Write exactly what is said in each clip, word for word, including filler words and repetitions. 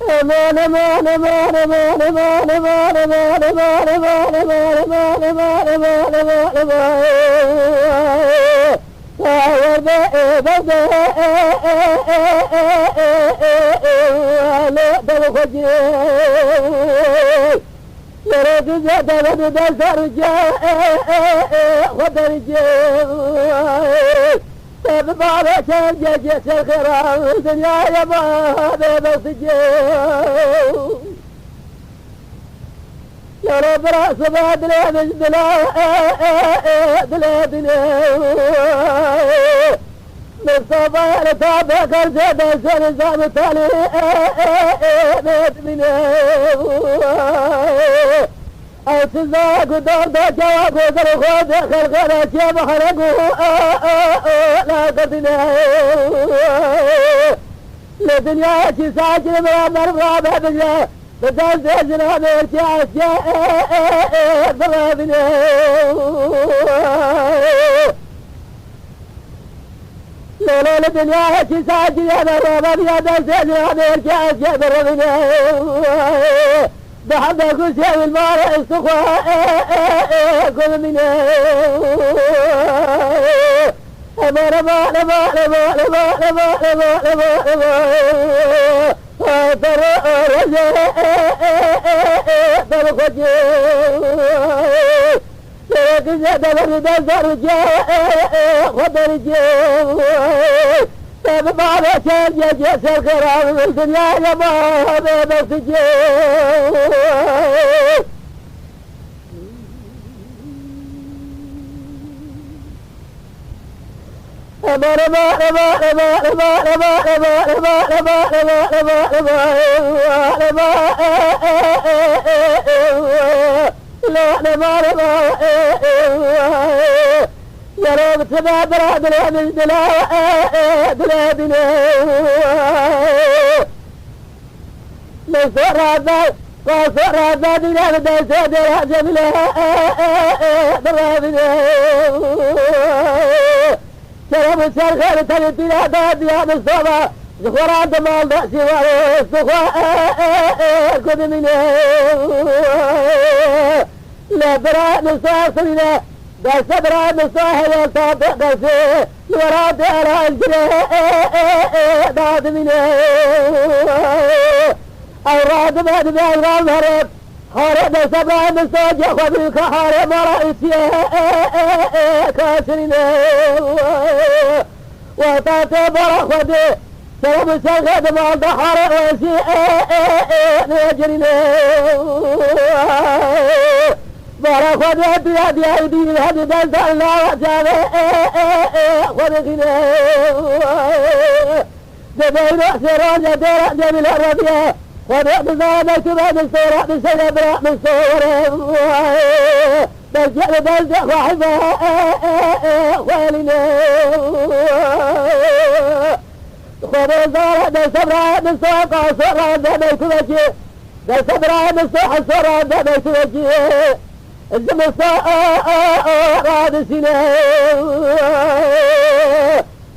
Aman, aman, aman. Yere dize devedi de serce xwe derce. Te bi bavê çergê çerxê re dinyaya bavê besicê. Yara bira sibe dilê min, dilê, dilê dinê. Mustafa li tabe kerze de ser zam talî bê dimîne. Ew çiza ku dar da çawa ku ser xwe de xelqê re çê bihre ku la girdine. Li dinyayekî sakin bira merv rabe bigre. Bi destê jina mêrkê eşkê birevîne. Lolo li dinyayekî sakinê de robe biya destê jina mêrkê eşkê birevîne. Bi hemdê ku şêwî li malê istixwe ku bimîne. Aman, aman, aman. Ay, ser rojê, ser xwecê. Ser rojê, ser rojê, xwe dercê. Te bi bavê çergê, ser xêra, dinyaya bavê besicê. Yara bi te be bira dilê min dilê, dilê dine. Li sora be, ka sora be dîne bi destê dêra Cemîle birevîne. Kerem û çerxê li tenê pîra da diya Mistofa, ji xwe re di mal de şîwar û istixwe ku dimîne. Li bira Mistofa sirîne, deste bira Mistofa heyal ta pê qesê. Li welatê Erencgirê dadimîne. Ew radibe dibe ew ramerim. Hare deste bira Misto cê xwe bîka hare mala îtiyê kaşirîne. Wexta tê bara Xwedê, selam û çerxê di mal de hare wesî nêcirîne. Bara Xwedê diya diya dî hemî dest dan lawa çavê xwe dixîne. Dibeyro sêran ya dêra Cemîle Rebiye. Xwedê dizane tu be min sora, min seyre bira min sore. Belkî li derdê xwe heyva xwelîne. Xwedê zare de sebra min so, qasora de beytûvekî. De sebra min so, hesora de beytûvekî. Ji min so radisîne.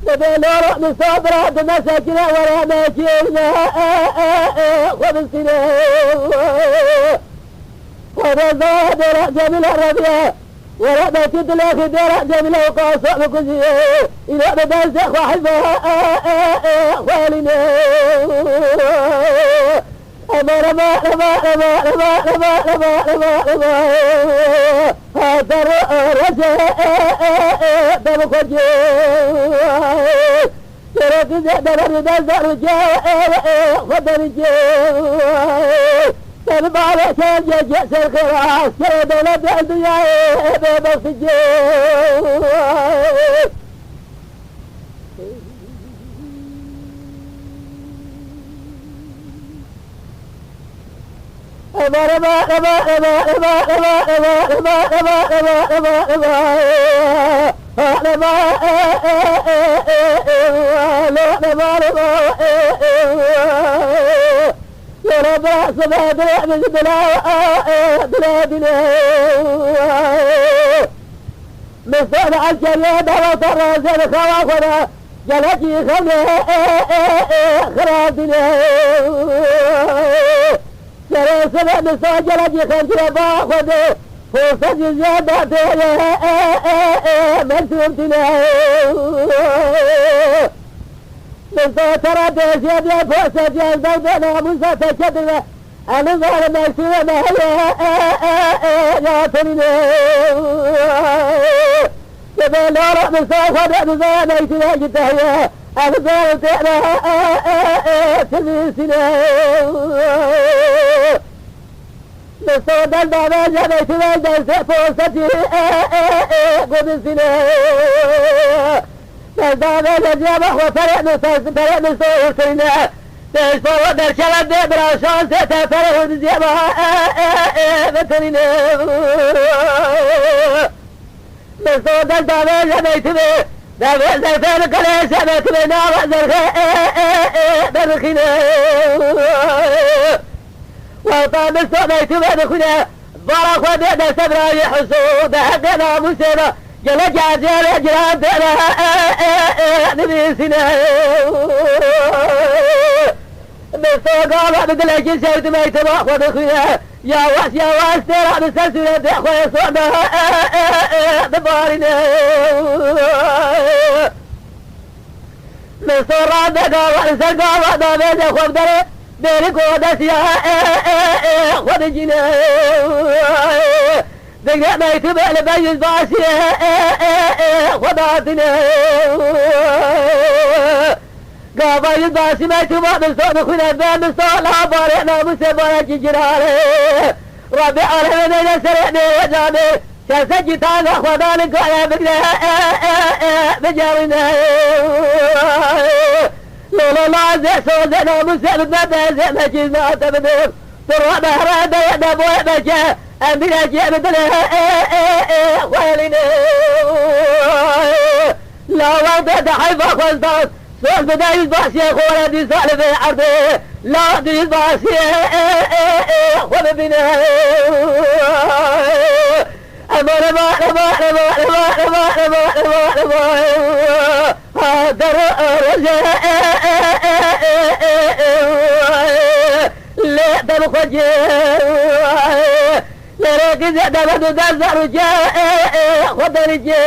Dibê loro min so bira di mesekine were mekîne. Xwe bistîne. Xwedê zade ra Cemîle Rebiye. Were beti dilexî dêra Cemîle û qaso bikujî. Îro bi destê xwe heyva xwelîne. Aman, aman, aman. Hate ro-, rojê te bi xwe cê. Sêrokî zê deverî de zarû cê, xwe derî cê. Te bi bavê çê cê cê ser xêra, serê dewletê el dinyayê bê bextî cê. Misal Elkeriyê daweta razê bi xewa xwe de, gelekî xewnê xirab dîne. Serê sibê Misto gelekî xemgîne ba xwe de, posekî zêde tê ye, e, e, e, e, mektup tîne. Misto tera pêşiye diye posekî ez dewde namûsa te ketibe. Ez nizanim mektûbê me heye, e, e, e, ya tenîne. Dibe lora Misto xwe de dizane mektûbekî te heye. Ez nizanim têne, e, e, e, e, çi nivîsîne. Misto dest dave je mektûbek destê posekî, e, e, e, ku dizîne. Dest dave je ciyaba xwe perê Misto, perê Misto hûrtirîne. Dest poro derçele dê bira şansê te perê hûr dizî ba, e, e, e, bitirîne. Misto dest dave je mektûbê, dave zerfê li qelê je mektûbê nava zerfê, e, e, e, derixîne. Wexta Misto mektûbê dixwîne, vara xwe dê destê birayê Hiso, di heqê namûsê de gelek ecêlê giran tê de, e, e, e, nivîsîne. Misto gava bi dilekî şewt mektûba xwe dixwîne. Yawaş yawaş têra bi ser sûretê xwe yê sor de, e, e, e, dibarîne. Misto rade gava li ser gava davêje xwe bi derê bêrî ku destiya, e, e, e, xwe dicîne. Digre mektûbê li ber yüzbaşiyê, e, e, e, xwe datîne. Gava yüzbaşî mektûba Misto dixwîne, be Misto la barê namûsê barekî girane. Rabbê alemê neyne serê nêrê canê. Kesekî tanga xwedanê kare bigre, e, e, e, bigerîne. Lolo la zê sozê namûsê bidme, be zê mekîz nate bidim. Tu rade here de ye de boye beke, em bîrekê bi dilê, e, e, e, xwelîne. La wextê de heyfa xwestan, soz bide yüzbaşiyê xwe were dîsa li vê erdê. La di yüzbaşiyê, e, e, e, xwe bibîne. Eman, eman, eman. Ha, der, e, roje, e, e, e, e, e, e, lê dem xwe cê, lê rê gizê deme du der zarû cê, e, e, xwe derî cê.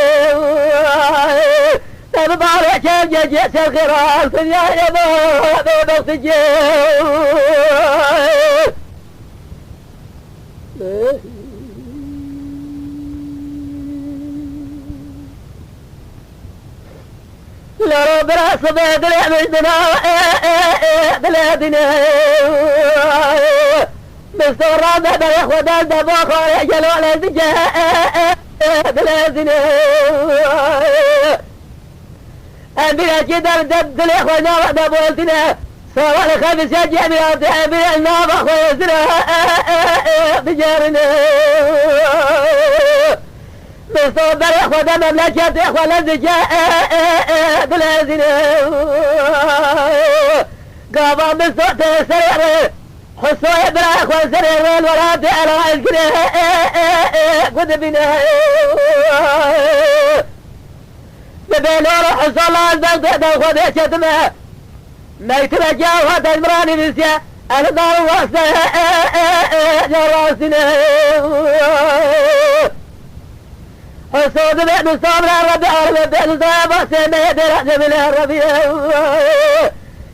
Te bi barê çev cê, cê ser xêran, dinyayê me, bê bextî cê. Lero bira sibê dilê min dina, e, e, e, dilê dîne. Misto rame berê xwe dest de bo xwarê gelo lezî ce, e, e, e, dilê dîne. Em bîrekî der de dilê xwe nava de boltine. Sewalê xebise cemiyatê em bîrek nava xwe zine, e, e, e, bigerine. Misto berê xwe de memleketê xwe lezike, e, e, e, dilezîne. Gava Misto tê serê rê, Husoyê bira xwe serê rê li welatê Ela Ezgirê, e, e, e, ku dibîne. Dibê lor Huso la ez ber dê de xwe dê çetime. Mektubekî ew hat ez min re nivîsiye, ez li dar û rast e, e, e, e, e, ca rastîne. Huso dibê Misto bira Rebî alimê pênûzdeh basê me yê dêra Cemîlê Rebî.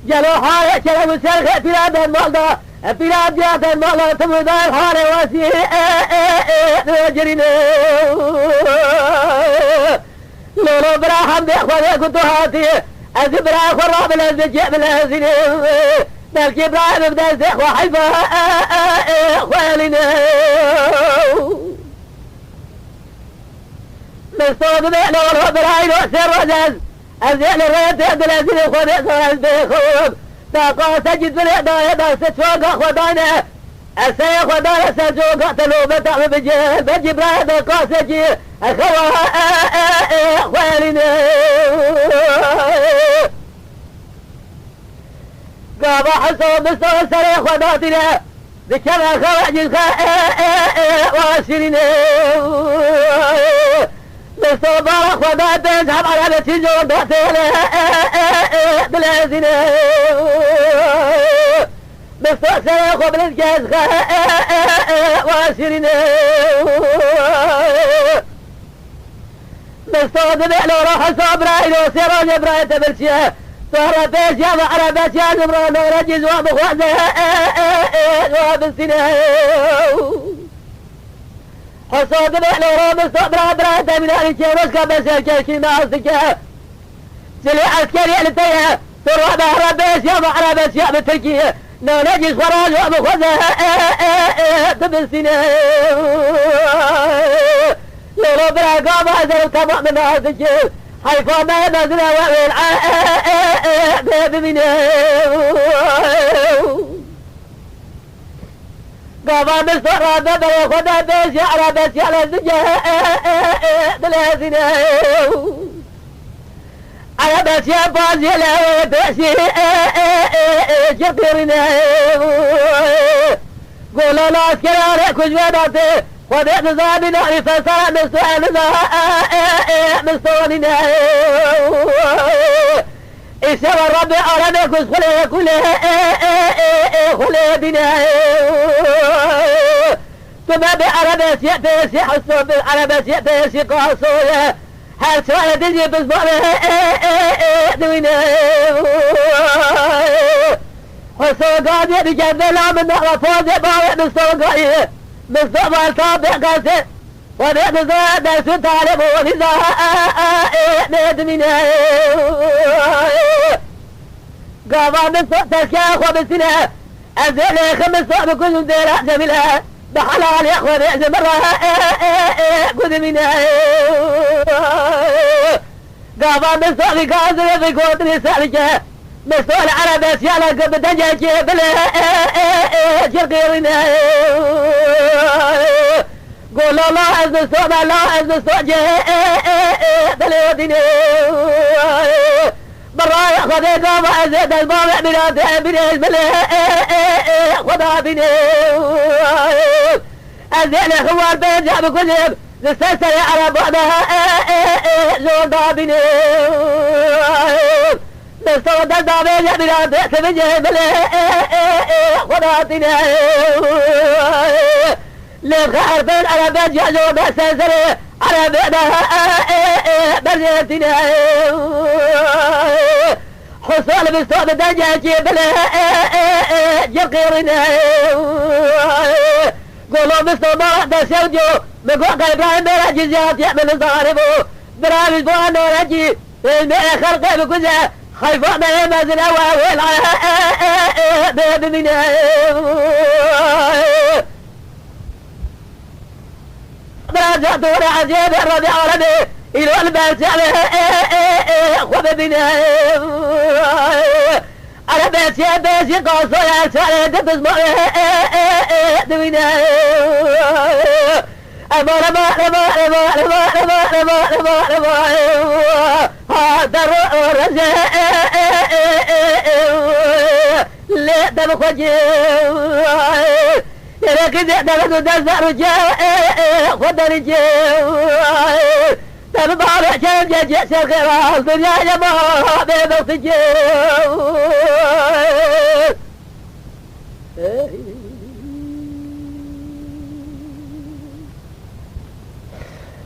Gelo halê kerem û çerxê pîra dermal da, e, pîra diya dermal da, tim û dayê halê wasî, e, e, e, e, girîne. Lolo bira hemdê Xwedê ku tu hatî, ez ê birayê xwe rabilez bi cê bilezînim. Belkî birayê min bi destê xwe heyfa, e, e, e, xwe elîne. Misto dibê lolo birayê lo sê roj ez, ez ê li rê tê dilezînim Xwedê zor ez bêxim. Da qasekî dilê dayê da se çoga xwe dayne. Ez serê xwe dane ser coka te nobeta min bicê, belkî birayê de qasekî xewa, e, e, e, xwe elîne. Gava Huso Misto serê xwe datîne, dikeve xewa cî xe, e, e, e, wa şirîne. Misto bara xwe da pênc heb erebe çî coka têne, e, e, e, dilezîne. Misto serê Xwe bilind kes xe, wa şirîne. Misto dibê lora hesa birayê, lo sê rojê birayê te birçiye. Tu re pêşiya ve erebetiya nimra, nore cî ziwa bixwaze, ziwa bistîne. Hesa dibê lora misto bira, birayê te mînarî kê, roşka beşer kê, kî nas dike. Cilê eskeriyê li te ye, tu rabe here bêşiya ve erebetiya bi tirkî. Nane cî xwe rajo bixwaze, tu bistîne. Lolo bira gava ez ero temam min nas dikir. Heyfa me mezine we wêl bê bimîne. Gava min sora be berê xwe de bêje erebetiya lez dike dilezîne. Erebetiya baziyê le pêşî çi qîrîne. Gola laskera re kuj vedate. Xwedê dizanî narî fesara misto, e niza, e, e, e, mistonîne. Îşewa Rabbê arame ku ji xulê kulê, e, e, e, e, xulê bîne. Tu me bi erebesiyê pêşî hesû, bi erebesiyê pêşî qasoye. Her çaye dijî bizmane, e, e, e, dibîne. Hesû gazê dike bela min nava pozê bavê min sogayê. Min sovalta bê qasê. Xwedê diza dersû talib û nîza, e, e, e, dibîne. Gava min so teşke xwe bisîne. Ez ê lêxim min so bikujim dêra Cemîle. Bi helalê xwe bê ji min re, e, e, e, ku dibîne. Gava min so vî gazê vî gotinê ser dike. Min so li erebesiya le ku bi dengekê bile, e, e, e, cirqê wî ne. Go la la ez nisto me la ez nisto cê, e, e, e, dilê dînê. Bi raya Xwedê gava ez ê dest bavê bîra dê bîrê ez bilê, e, e, e, Xweda bînê. Ez ê lê xiwar pênca bikujim, li ser serê ereba de, e, e, e, zor dabînê. Destava dest davê ye bîra dê sevincê bilê, e, e, e, Xweda dînê. Lê xerfên erebê ciya jo be ser serê erebê de, e, e, e, berzê dînê. Husol bisto bi dengekî bilê, e, e, e, cirqê rînê. Golo bisto ma de sewdiyo, mi go qey Îbrahîm bêra ciziyatiye min zarî bû. Bira bi bo nore cî, ê me ê xelqê bikuje, heyfa me ê mezine we wêla, e, e, e, e, bê bimîne. Bira ca dora ezê bê Rabî alemê, îro li ber çavê, e, e, e, e, xwe bibîne. Erebê çê bêjî qazoya çarê di bizmarê, e, e, e, dibîne. Ema, ema, ema, ha, der o rejê, e, e, e, e, e, lê dem xwe cê, e, e, Yere kizê derin û dezar û cê, e, e, xwe derî cê. Te bi bavê çem cê cê ser xêra, dinya ye ma bê bextî cê.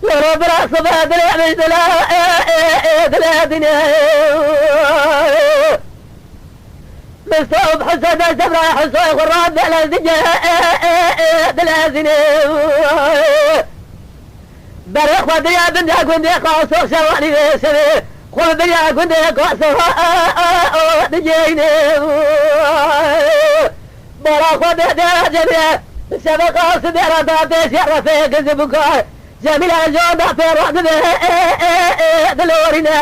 Yara bira sibe dilê min dila, e, e, e, dilê dinê. Misto bi Huseyne Zebra Husey Xurran de lezîne, e, e, e, dilezîne. Berê xwe diya bin ya gundê qaso şewanî vê şevê. Xwe bin ya gundê qaso, e, e, e, digeyne. Bara xwe de de Cemile. Bi şevê qasî de ra da de şerefê gizî bûka. Cemile janda pêra dibe, e, e, e, dilorîne.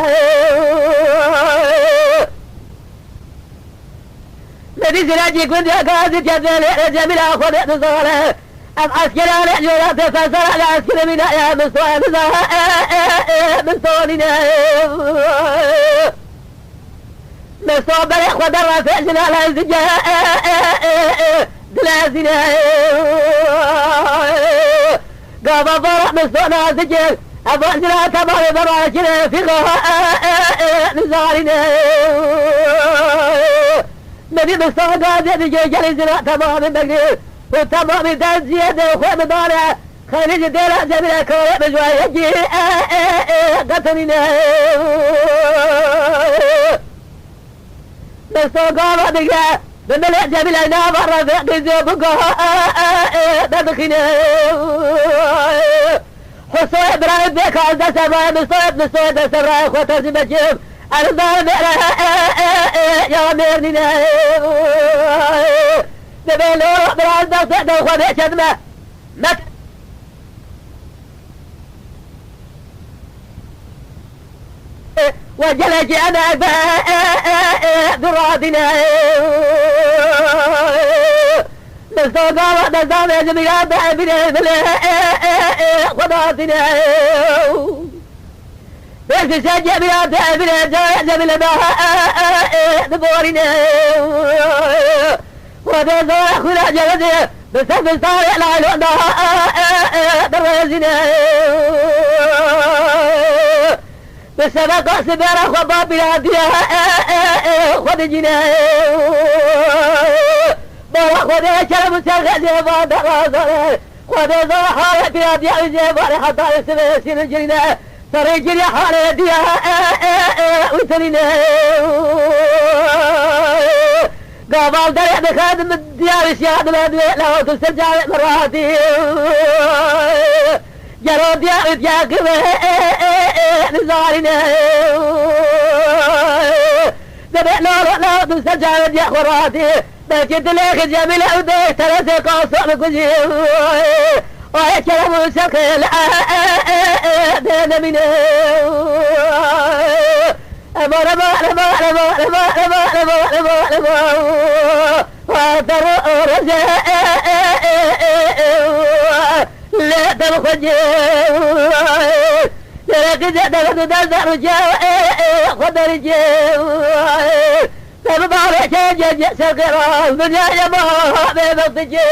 Medî ziracî gundê gazî cedele, e, Cemîla xwe de dizane. Ev eskerane cola te fesara le eskere bîne, e, misto, e, diza, e, e, e, misto nîne. Misto berê xwe de rafe jina le zî, e, e, e, e, dilezîne. Gava vara misto nazik e, evan jina tamamê vara kire fîxa, e, e, e, nizarîne. Dî bi saga dê digê gelî zina temamî begirî û temamî derziyê dê xwe bidane. Xeylî ji dêra Cemîle kare bi ji we yekî, e, e, e, qetinîne. Bi saga ve digre, bi milê Cemîle nava Refiqî zê buga, e, e, e, derdixîne. Husoyê birayê bêka ez dest evraye, Misoyê, Misoyê dest evraye xwe tercî mekim. Elimdar bêre, e, e, e, e, ya mêrnîne. Dibê lo bira ez dest de xwe bêçedime. Met. Ve gelekî emek be, e, e, e, duradîne. Destogala destane ji mîra de bîne bile, e, e, e, xwedatîne. Pêşî şekê mîra de bîne, cayê cemile be, e, e, e, diborîne. Xwedê zora xwîna cewizê, bi ser bi zarê laylon de, e, e, e, dirêzîne. Bi sebeqa sibera xwe ba pîradiya, e, e, e, xwe dicîne. Bara Xwedê kerem û serxezê va derazane. Xwedê zora halê pîradiya û cê barê heta sibê sînin cirîne. Serê girê halê diya, e, e, e, û tenîne. Gaval derê dixed min diya û şiya dime duê lewt û ser cavê min radî. Gero diya û diya kime, e, e, e, e, nizarîne. Dibê lolo lewt û ser cavê diya xwe radî. Belkî dilê xi Cemîle û dê teresê qaso bikujî. Ay kerem û şexê li, e, e, e, e, dê nemîne. Ema, ema, ema, ema, ema, ema, ema, ema, ema, ema. Hatar û roje, e, e, e, e, e, e, lê dem xwe cê. Lê qîzê dewet û derdar û cê, e, e, xwe derî cê. Te bi bavê cê, cê, cê, serqêra, dinyayê ma bê bextê cê.